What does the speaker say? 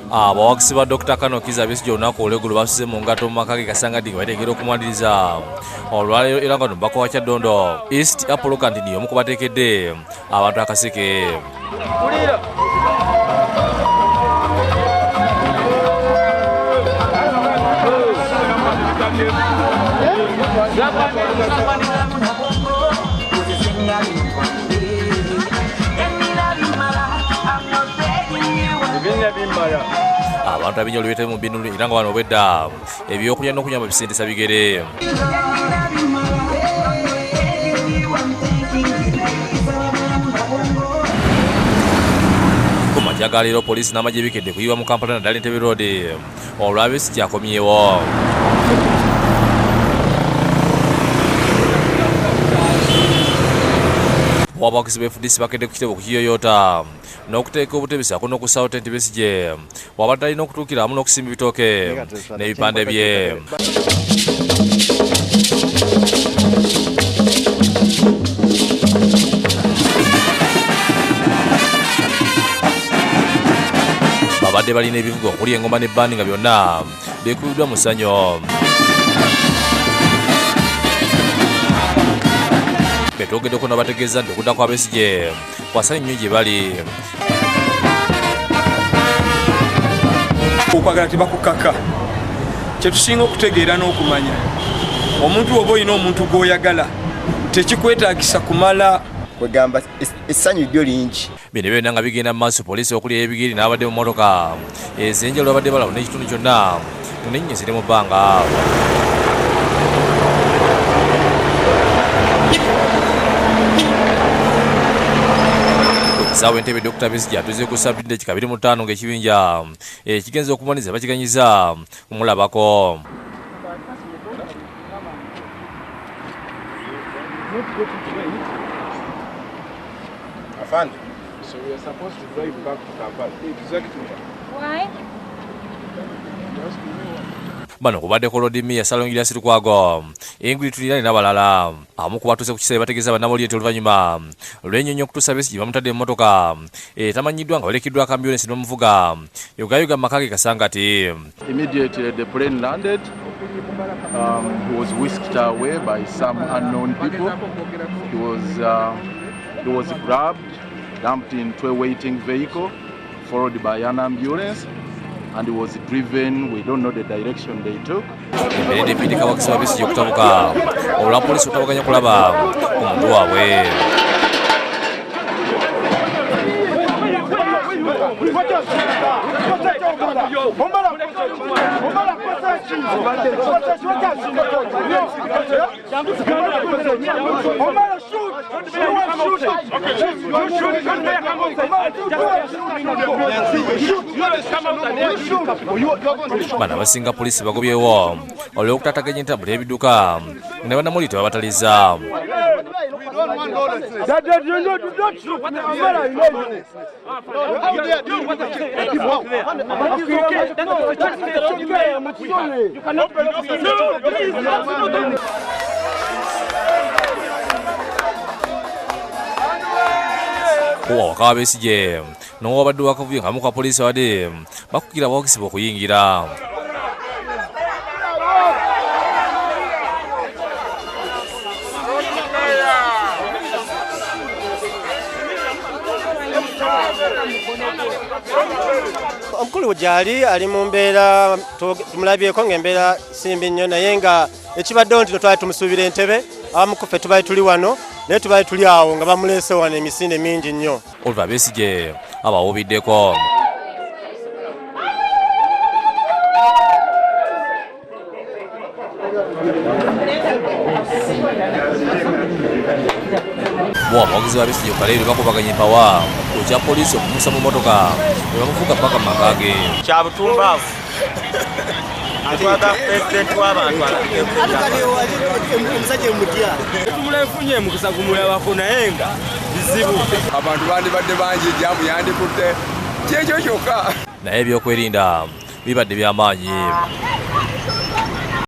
Abawagizi ba Dr. Kano Kizza Besigye olunaku olw'eggulo basuze mu ngato mu maka ge Kasangati nga bategekera okumwaniriza olwaleero era nga omubaka wa Kyaddondo East Apollo Kantini y'omu ku bateekedde abantu akaseke. Abantu ab'enjawulo beetabye mu binulu era nga bano obwedda ebyokulya n'okunywa babisindisa bigere. Ku makya ga leero poliisi n'amagye bikedde kuyiwa mu Kampala naddala Entebbe Road olwa Besigye akomyewo. Abawagizi ba FDC bakedde ku kitebe okukiyoyoota n'okuteeka obutebe ssaako n'okussaawo tenti Besigye wabadde alina okutuukira wamu n'okusimba ebitooke n'ebipande bye. Babadde balina ebivuga okuli engoma n'ebbandi nga byonna bikubiddwa mu ssanyu. Betwogeddeko n'abategeeza nti okudda kwa Besigye kwa ssanyu nnyo gye bali. Okwagala tebakukaka, kye tusinga okutegeera n'okumanya omuntu oba olina omuntu gw'oyagala tekikwetaagisa kumala kwegamba essanyu lyo lingi. Bino byonna nga bigenda mu maaso poliisi okuli ebigiri n'abadde mu mmotoka ez'enjawulo babadde balaba n'ekitundu kyonna n'ennyonyi ziri mu bbanga. Ku kisaawe Entebbe Dr. Besigye atuuze ku ssabbiiti eddakiika 25 ng'ekibinja ekigenze okumwaniriza bakiganyiza kumulabako. Afande. So we are supposed to drive back to Kampala. Exactly. Why? Bano kubaddeko Lord Mayor Ssalongo Erias Lukwago, Ingrid Tulirane n'abalala. Abamu ku batuuse ku kisaawe bategeeza bannamawulire nti oluvannyuma lw'ennyonyi okutuusa Besigye bamutadde mu mmotoka etamanyiddwa nga balekeddwako ambulensi n'omuvuga yogaayoga mu maka ge Kasangati. Immediately the plane landed. He was whisked away by some unknown people. He was grabbed, dumped into a waiting vehicle, followed by an ambulance, and he was driven. We don't know the direction they took. Embeera epiidika abawagizi ba Besigye okutabuka olwa poliisi okutabaganya okulaba ku muntu waabwe. Bano abasinga poliisi bagobyewo olw'okutaataganya entambula y'ebidduka ne bannamawulire tebabataliza. Kuwa waka Besigye n'owabadde wakavuyo ng'amu ku bapoliisi babadde bakugira abawagizi be okuyingira. Omukulu gy'ali ali mu mbeera tumulabyeko ng'embeera si mbi nnyo, naye nga ekibaddewo nti twali tumusuubira Entebbe, abamu ku ffe tubadde tuli wano naye tubadde tuli awo nga bamuleese wano emisinde mingi nnyo. Oliver Besigye abawubiddeko. Bo abawagizi ba Besigye ku Kaleerwe bakubaganya empawa ku kya poliisi okumussa mu mmotoka ne bamuvuga ppaka mu maka ge. Kya butumbaavu. Atwaga pulezidenti w'abantu alabike. Omusajja mutya. Tumulefunye mukisa gumulabako naye nga bizibu. Abantu bandibadde bangi, jaamu yandikutte. Kyekyo kyokka. Naye ebyokwerinda bibadde by'amaanyi.